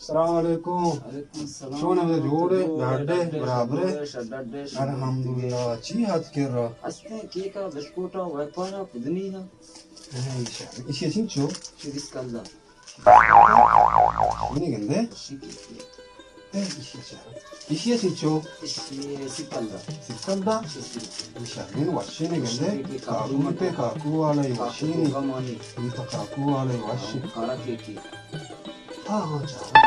السلام علیکم۔ وعلیکم السلام۔ چون ئے؟ جوڑ ئے؟ ڈاڈ ئے؟ برابر ئے؟ الحمدللہ۔ چی ہاتھ کر رہا؟ استیں کیک ءَ، بسکوٹ ءَ، ویپار ءَ، پدنی ءَ۔ ہاں، ایشی، ایشی چنچو؟ بیست کلدار۔ منی گندے؟ ایشی کیک۔ اے، ایشی چا؟ ایشی چنچو؟ ایشی سی کلدار۔ سی کلدار؟ ایشی۔ ایشی وشی نہ گندے؟ کاکو متے، کاکو والا ہی وشی نہ۔ کاکو والا ہی وشی۔ کارا کیک۔ ہاں، ہاں، چا۔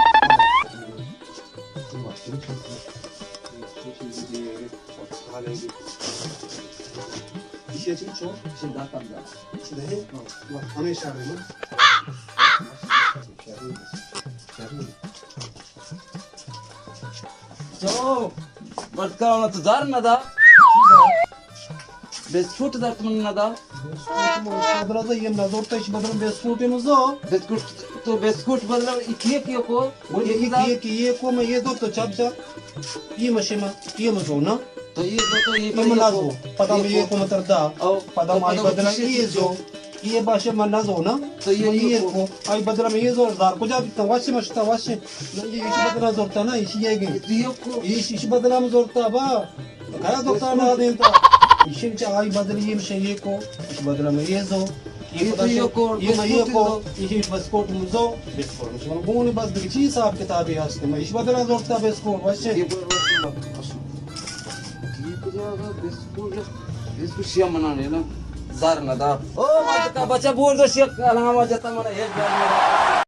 ایشی چنچو؟ ایشی دہ کلدار۔ دہ؟ ہاں۔ ہمیشہ رہے نا۔ چو، بٹکا، تو زر نہ دا۔ بسکوٹ زر تو من نہ دا۔ بسکوٹ من بدلا دا، یہ نہ زورتا، ایشی بدلا بسکوٹ من زو۔ بسکوٹ، تو بسکوٹ بدلا، یہ کیک کو؟ بولے، یہ کیک، یہ کو من یہ دو تو چپ جا۔ یہ مشے ما، یہ مزو نا۔ تو یہ دو تو یہ یہ من نہ زو۔ پدا من یہ کو متر دا۔ او، پدا تو مائی پدا بدلا کسی یہ چیز زو۔ یہ باشه من نزو نا۔ تو یہ، یہ یہ کو۔ آئی بدلا من یہ زور دار۔ کجا بیتا؟ واشی مشتا، واشی۔ نہ، یہ ایشی بدلا زورتا نا، ایشی یہ گئی۔ تو یہ کو۔ ایش، ایشی بدلا من زورتا با۔ کیا زورتا نا دینتا؟ ایشی چا آئی بدل یہ مشه یہ کو۔ ایشی بدلا من یہ زو۔ یہ تو یہ کو، یہ من یہ بسکوٹ کو۔ زو۔ ایشی بسکوٹ من زو۔ بسکوٹ من زو۔ گون بس دیگه چی حساب کتابی هست؟ من ایشی بدلا زورتا بسکوٹ، واشی۔ یہ بسکوٹ۔ یہ کجا آگا؟ بسکوٹ، بسکوٹ شیا منا نے نا، زر نہ دا۔ او مالک کا بچہ، بول دو شیا، کلام جتا منا ایک زر نہ دا۔